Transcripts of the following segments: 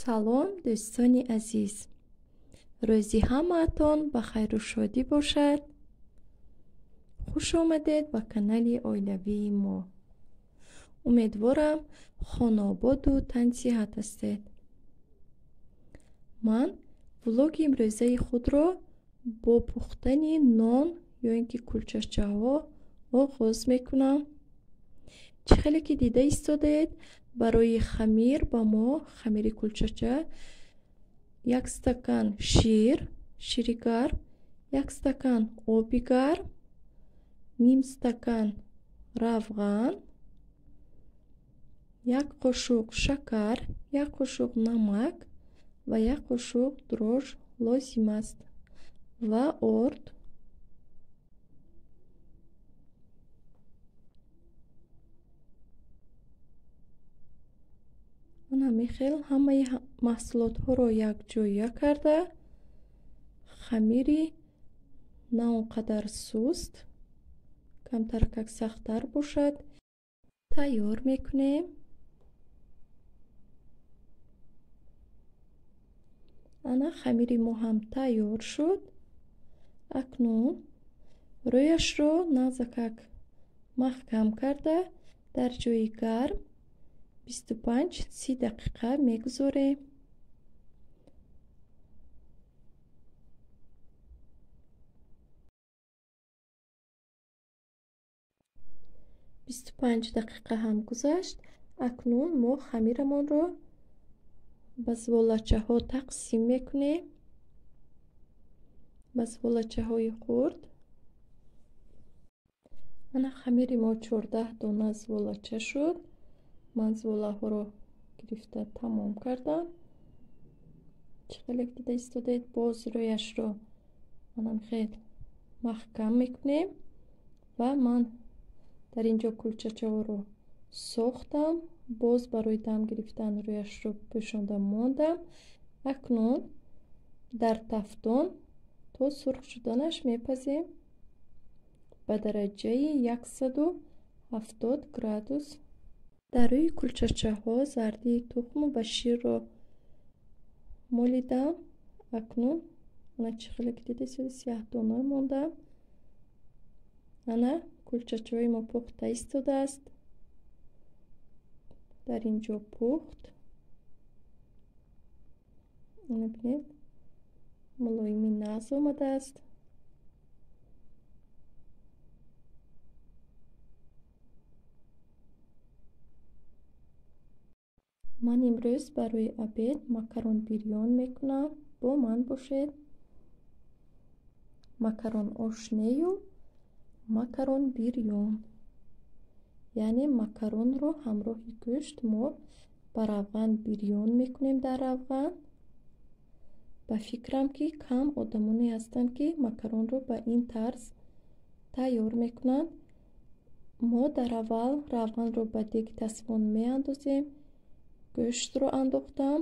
Салом, дӯстони азиз! Рӯзи ҳамаатон ба хайру шодӣ бошад. Хуш омадед ба канали оилавии мо. Умедворам хонаободу тансиҳат ҳастед. Ман влоги имрӯзаи худро бо пухтани нон ё ин ки кулчачаҳо оғоз мекунам. Чӣ хеле ки дида истодаед, барои хамир ба мо хамири кулчача як стакан шир, шири гарм, як стакан оби гарм, ним стакан равған, як қошуқ шакар, як қошуқ намак ва як қошуқ дрож лозим аст ва орд. Ҳамин хел ҳамаи маҳсулотҳоро якҷоя карда хамири на он қадар суст, камтаракак сахттар бошад, тайёр мекунем. Ана хамири мо ҳам тайёр шуд. Акнун рӯяшро нағзакак маҳкам карда дар ҷои гарм 25-30 дақиқа мегузорем. 25 дақиқа ҳам гузашт. Акнун мо хамирамонро ба зволачаҳо тақсим мекунем, ба зволачаҳои хурд. Ана хамири мо 14 дона зволача шуд. Ман зволаҳоро гирифта тамом кардам. Чӣ хеле дида истодаед, боз рӯяшро манам хел маҳкам мекунем ва ман дар ин ҷо кулчачаҳоро сохтам. Боз барои дам гирифтан рӯяшро пӯшонда мондам. Акнун дар тафтон то сурх шуданаш мепазем ба дараҷаи 170 градус. Дар рӯи кулчачаҳо зардии тухму ва ширро молидам. Акнун ана чӣ хеле ки дида истода, сиёҳдона мондам. Ана кулчачаҳои мо пухта истодааст. Дар ин ҷо пухт. Ана бинед, мулоими нағз омадааст. Ман имрӯз барои обед макарон бирён мекунам. Бо ман бошед. Макарон ошнею макарон бирён, яъне макаронро ҳамроҳи гӯшт мо ба равған бирён мекунем дар равған. Ба фикрам, ки кам одамоне ҳастанд, ки макаронро ба ин тарз тайёр мекунанд. Мо дар аввал равғанро ба деги тасвон меандозем. Гӯштро андохтам.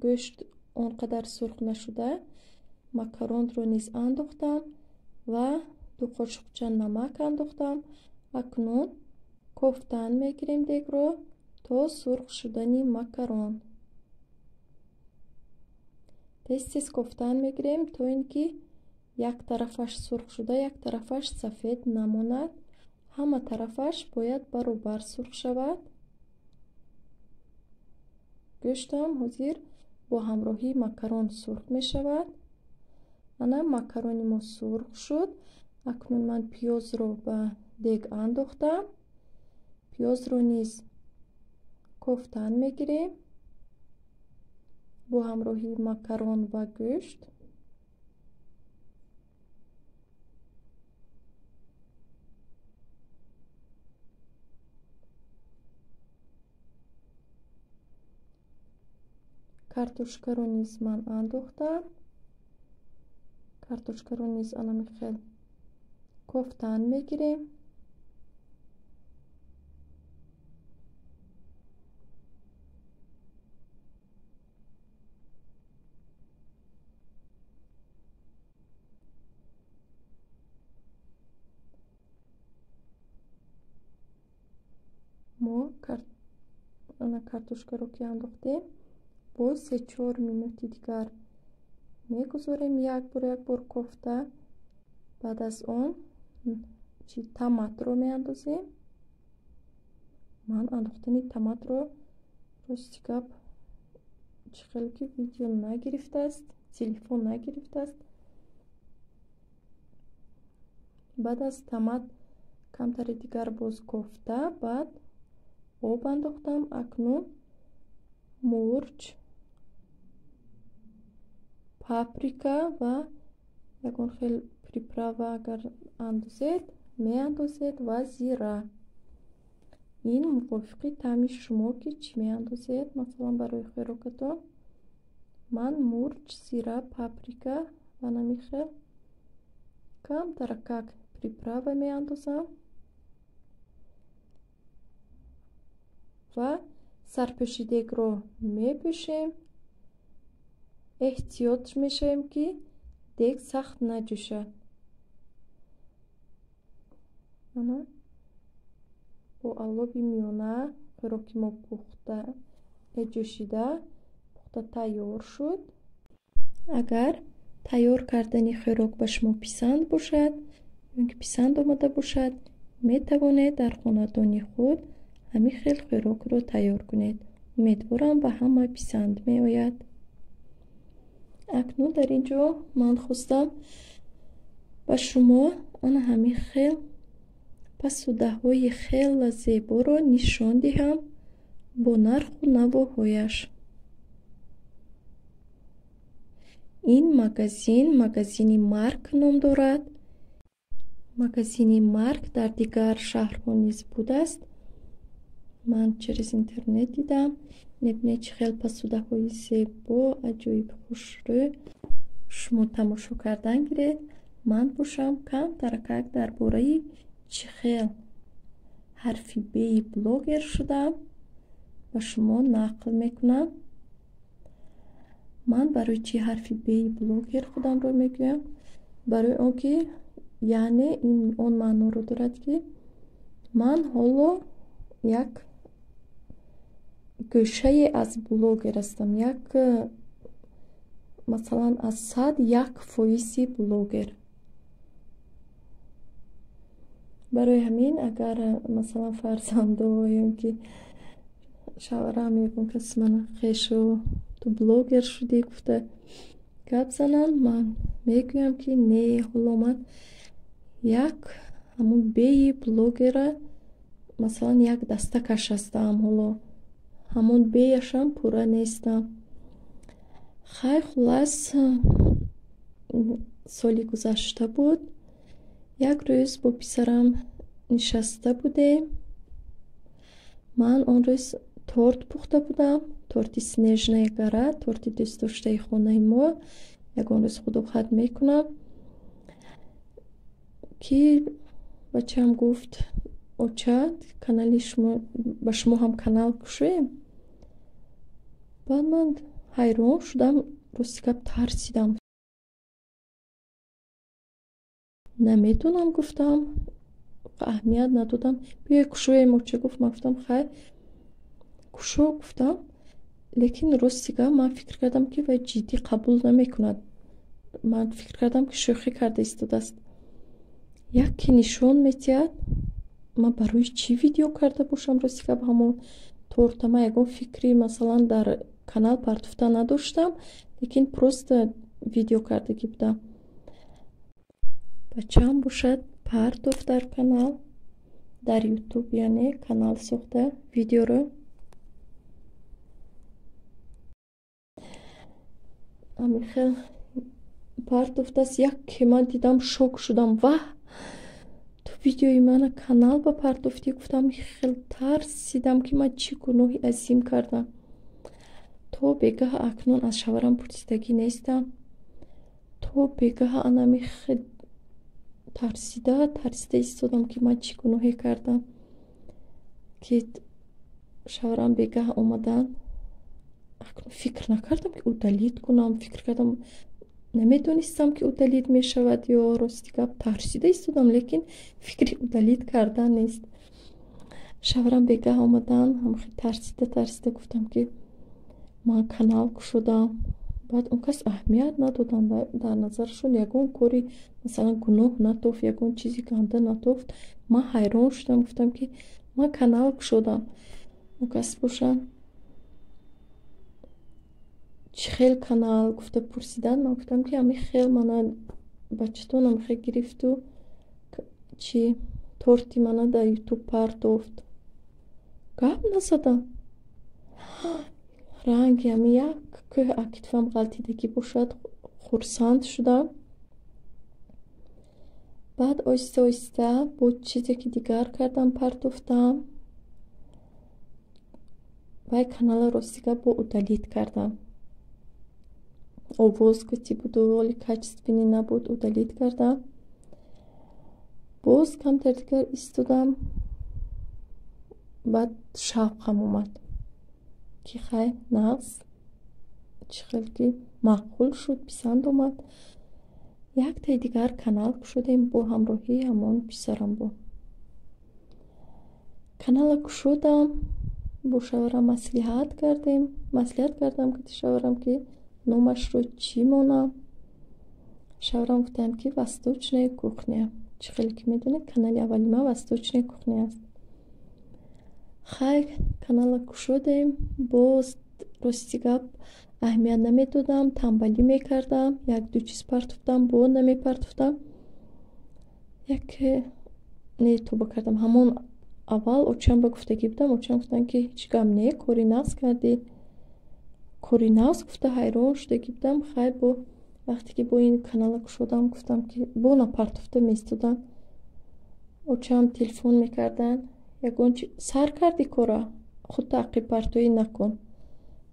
Гӯшт он қадар сурх нашуда, макаронро низ андохтам ва 2 қошуқча намак андохтам. Акнун кофтан мегирем дегро то сурх шудани макарон. Тез-тез кофтан мегирем то ин ки як тарафаш сурх шуда, як тарафаш сафед намонад. Ҳама тарафаш бояд баробар сурх шавад. Гӯштам ҳозир бо ҳамроҳии макарон сурх мешавад. Ана макарони мо сурх шуд. Акнун ман пиёзро ба дег андохтам. Пиёзро низ кофтан мегирем бо ҳамроҳии макарон ва гӯшт. Картошкаро низ ман андохтам. Картошкаро низ анами хел кофтан мегирем. Мо ана картошкаро ки андохтем, Боз 3-4 минути дигар мегузорем, як бор кофта. Баъд аз он чи томатро меандозем. Ман андохтани томатро рости гап чӣ хел ки видео нагирифтааст, телефон нагирифтааст. Баъд аз томат камтари дигар боз кофта, баъд об андохтам. Акнун мурч, паприка ва ягон хел приправа агар андозед меандозед ва зира. Ин мувофиқи таъми шумо ки чӣ меандозед. Масалан барои хӯрокатон ман мурч, зира, паприка ва намихел камтаракак приправа меандозам ва сарпӯши дегро мепӯшем. Эҳтиёт мешавем ки дег сахт наҷӯшад. Ана бо алоби миёна хӯроки мо пухта ҷӯшида пухта тайёр шуд. Агар тайёр кардани хӯрок ба шумо писанд бошад ё ки писанд омада бошад, метавонед дар хонадони худ ҳамин хел хӯрокро тайёр кунед. Умедворам ба ҳама писанд меояд. Акнун дар ин ҷо ман хостам ба шумо ана ҳамин хел пасудаҳои хеле зеборо нишон диҳам бо нарху навоҳояш. Ин магазин магазини Марк ном дорад. Магазини Марк дар дигар шаҳрҳо низ будааст. Ман через интернет дидам. Мебинед чӣ хел пасудаҳои зебо, аҷоиб хушрӯ. Шумо тамошо кардан гиред. Ман бошам камтаракак дар бораи чӣ хел ҳарфи Б-и блогер шудам ба шумо нақл мекунам. Ман барои чӣ ҳарфи Б-и блогер худамро мегӯям? Барои он ки яъне ин он маъноро дорад ки ман ҳоло як гӯшае аз блогер ҳастам, як масалан аз 100 1% блогер. Барои ҳамин агар масалан фарзандо ё ки шавҳарам ягон кас мана хешу ту блогер шудӣ гуфта гап зананд, ман мегӯям ки не, ҳоло ман як ҳамун Б-и блогера масалан як дастакаш ҳастам, ҳоло ҳамон Б-яшам пурра нестам. Хай хулас, соли гузашта буд. Як рӯз бо писарам нишаста будем. Ман он рӯз торт пухта будам, торти Снежная гора, торти дӯстдоштаи хонаи мо. Ягон рӯз худохат мекунам ки бачаам гуфт: оча, канали шумо ба шумо ҳам канал кушоем. Баъд ман ҳайрон шудам, рости гап тарсидам. Намедонам гуфтам, аҳамият надодам. Биёй кушоем, оча гуфт. Ман гуфтам хай кушо гуфтам, лекин рости гап ман фикр кардам ки вай ҷиддӣ қабул намекунад. Ман фикр кардам ки шӯхӣ карда истодааст. Яке нишон метиҳад, ман барои чӣ видео карда бошам? Рости гап ҳамон торта ман ягон фикри масалан дар канал партофта надоштам, лекин просто видео кардагӣ будам. Бачаам бошад партофт дар канал, дар Ютуб, яъне канал сохта видеоро. Ҳамин хел партофтааст. Яке ман дидам шок шудам. Ваҳ, ту видеои мана канал ба партофтӣ? Гуфтам хел тарсидам ки ман чӣ гуноҳи азим кардам. То бегаҳ акнун аз шавҳарам пурсидагӣ нестам. То бегаҳ анами хел тарсида тарсида истодам ки ман чӣ гуноҳе кардам, ки шавҳарам бегаҳ омадан. Акнун фикр накардам ки удалить кунам, фикр кардам намедонистам ки удалить мешавад ё рости гап тарсида истодам, лекин фикри удалить кардан нест. Шавҳарам бегаҳ омадан, ҳамхел тарсида тарсида гуфтам ки Ман канал кушодам. Баъд он кас аҳамият надоданд, дар назарашон ягон кори, масалан, гуноҳ натофт, ягон чизи ганда натофт. Ман ҳайрон шудам, гуфтам, ки ман канал кушодам. Он кас бошанд, чӣ хел канал гуфта пурсиданд. Ман гуфтам, ки ҳами хел мана бачатон ҳамихел гирифту чи торти мана дар Ютуб партофт. Гап назадам. Ранги ҳами як кӯҳ акитфам ғалтидагӣ бошад, хурсанд шудам. Баъд оҳиста оҳиста бо чизе ки дигар кардам, партофтам. Вай канала ростига бо удалить кардам. Овоз кати буду, оли качественный набуд, удалить кардам. Боз камтар дигар истодам. Баъд шавқам омад, ки хай, нағз, чӣ хел ки маъқул шуд, писанд омад. Яктаи дигар канал кушодем бо ҳамроҳии ҳамон писарам. Бо канала кушодам, бо шавҳарам маслиҳат кардем. Маслиҳат кардам ки шавҳарам, ки номашро чӣ монам. Шавҳарам гуфтанд, ки «Восточная кухня». Чӣ хеле ки медонед, канали аввали ман «Восточная кухня» аст. Хай, канала кушодем. Боз, рости гап, аҳамият намедодам, тамбалӣ мекардам. Як ду чиз партофтам, бо намепартофтам. Яке не, тоба кардам. Ҳамон аввал очам ба гуфтагӣ будам. Очам гуфтанд, ки ҳеҷ гап не, кори нағз кардӣ. Кори нағз гуфта ҳайрон шудагӣ будам. Хай, бо вақте ки бо ин канала кушодам, гуфтам, ки бо напартофта меистодам. Очам телефон мекарданд: «Ягон чи сар кардӣ, кора худ таъқибпартоӣ накун,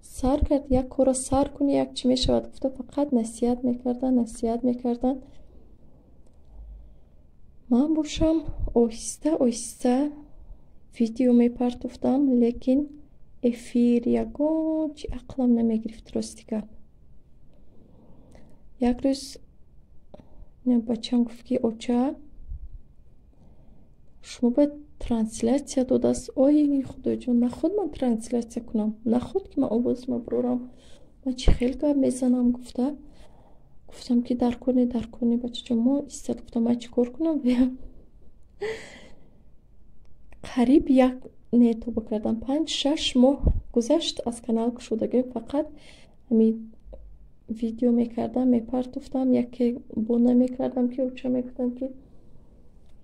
сар кард, як кора сар кунӣ, як чӣ мешавад», гуфта фақат насиҳат мекарданд, насиҳат мекарданд. Ман бошам оҳиста оҳиста видео мепартофтам, лекин эфир ягон чи ақлам намегирифт, рости гап. Як рӯз бачам гуфт, ки оча, шумо бояд трансляция додааст. Ой, худоҷон, наход ман трансляция кунам, наход ки ман овозма бурорам, ман чӣ хел гап мезанам гуфта гуфтам, ки дар кор не, дар кор не, бачаҷон, мо истад. Гуфтам, ман чӣ кор кунам? Қариб як, не, тоба кардам, 5-6 моҳ гузашт аз канал кушодагӣ. Фақат ҳами видео мекардам, мепартофтам, яке бо намекардам, ки оча мегуфтам, ки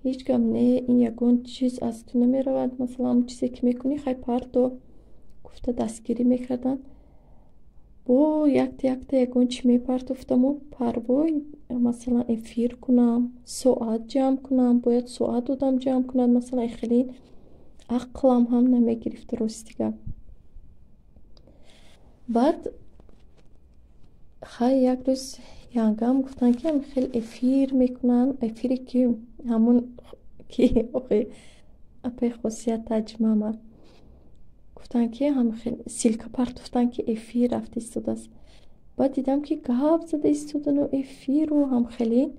ҳеҷ гап не, ин ягон чиз аз ту намеравад, масалан, чизе ки мекунӣ, хай, парто гуфта дастгирӣ мекарданд. Бо якта якта ягон чӣ мепартофтаму парвой, масалан, эфир кунам, соат ҷамъ кунам, бояд соат одам ҷамъ кунад, масалан, хеле ақлам ҳам намегирифт, рости гап. Баъд хай, як рӯз янгам гуфтанд, ки хеле эфир мекунанд. Эфире ки ҳамон ки охи апаи Хосият таҷмама гуфтанд, ки ссылка партофтанд, ки эфир рафта истодааст. Баъд дидам, ки гап зада истодану эфиру ҳамхеле.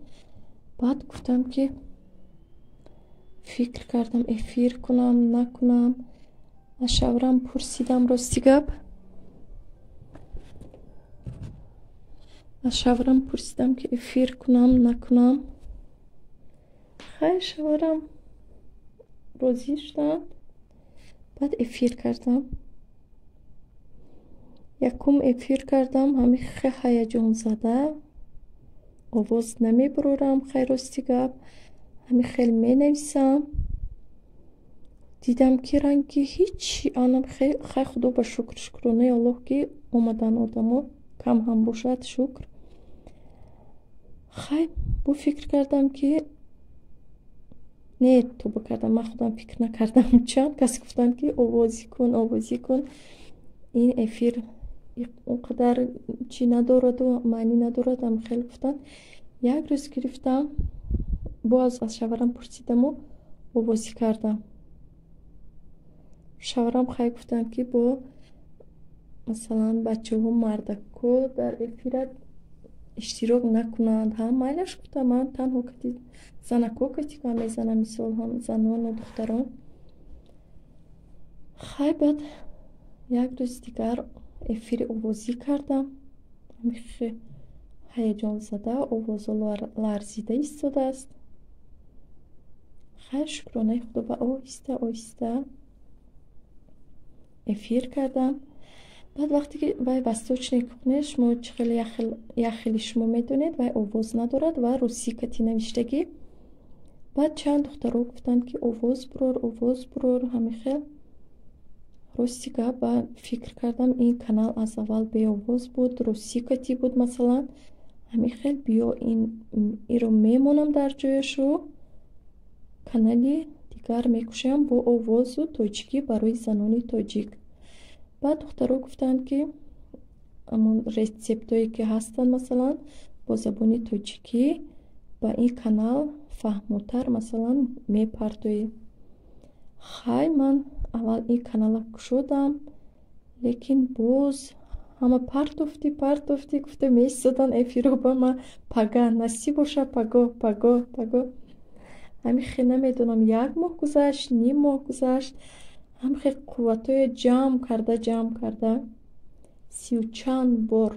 Баъд гуфтам, ки фикр кардам, эфир кунам, накунам. Аз шаврам пурсидам, рости гап, аз шаврам пурсидам, ки эфир кунам, накунам. Хай, шавҳарам розӣ шуданд. Баъд эфир кардам. Якум эфир кардам, ҳами хе ҳаяҷонзада, овоз намебурорам. Хай, рости гап, ҳами хел менависам. Дидам, ки ранги ҳичи анам. Хай, худо ба шукр, шукронаи Аллоҳ, ки омадан одамо, кам ҳам бошад, шукр. Хай, бо фикр кардам, ки не, тоба кардам, ман худам фикр накардам. Чанд кас гуфтанд, ки овозӣ кун, овозӣ кун, ин эфир он қадар чӣ надораду маънӣ надорад, ам хеле гуфтанд. Як рӯз гирифтам, боз аз шавҳарам пурсидаму овозӣ кардам. Шавҳарам хай гуфтанд, ки бо масалан бачаҳо, мардакҳо дар эфират иштирок накунанд. Ҳам майлаш, гуфтам, ман танҳо кати занакҳо кати гап мезанам, мисол, ҳам занону духтарон. Хай, баъд як рӯзи дигар Эфири овозӣ кардам. Ҳамихе ҳаяҷонзада, овозо ларзида истодааст. Хайр, шукронаи Худо, ба оҳиста оҳиста эфир кардам. Баъд вақте ки вай восточный кухня, шумо чӣ хеле яхели шумо медонед, вай овоз надорад ва русӣ кати навиштагӣ. Баъд чанд духтаро гуфтанд, ки овоз бурор, овоз бурор, ҳамихел. Рости гап, ба фикр кардам, ин канал аз аввал беовоз буд, русӣ кати буд, масалан. Ҳамихел биё, инро мемонам дар ҷояшу канали дигар мекушоям бо овозу тоҷикӣ барои занони тоҷик. Баъд духтаро гуфтанд, ки ҳамон рецептое ки ҳастанд, масалан, бо забони тоҷикӣ ба ин канал фаҳмотар, масалан, мепартоӣ. Хай, ман аввал ин канала кушодам, лекин боз ҳама партофтӣ, партофтӣ гуфта меистодан эфиро ба ман. Пага насиб боша, паго, паго, паго. Ҳамихе намедонам, як моҳ гузашт, ним моҳ гузашт. Ҳамихе қувватҳое ҷамъ карда, ҷамъ карда, 30 чанд бор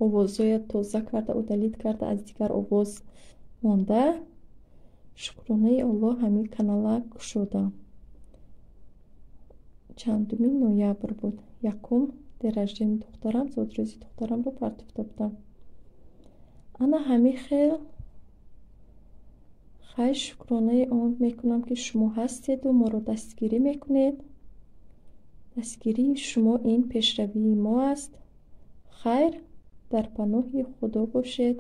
овозҳоя тоза карда, удалить карда, аз дигар овоз монда, шукронаи Аллоҳ, ҳамин канала кушодам. Чандуми ноябр буд, якум день рождения духтарам, зодрӯзи духтарамро партофта будам. Ана ҳамин хел. Хайр, шукронаи он мекунам, ки шумо ҳастеду моро дастгирӣ мекунед. Дастгирии шумо ин пешравии мо аст. Хайр, дар паноҳи Худо бошед.